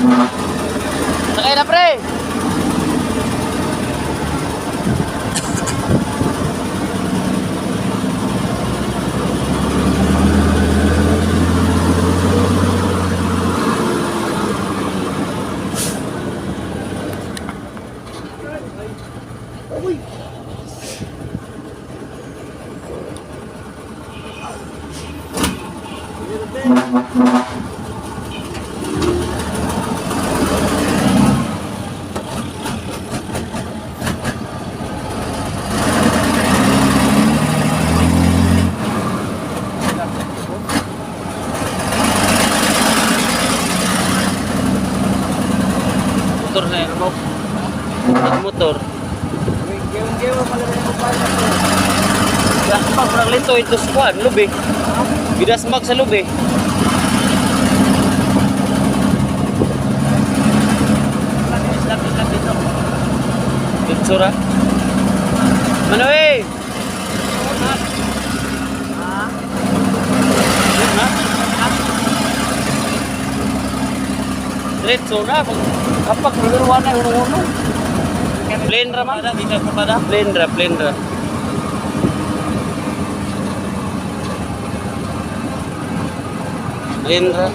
Sakay na, pre! Motor na yun mo. Motor. Dasmag, parang lito ito squad, lubi. Gidasmag sa lubi. Ditsura. Manoy! Na? Diretso na. Kapag nagawa na, uno-uno. Plane ra man. Plane ra, plane ra. Plane ra.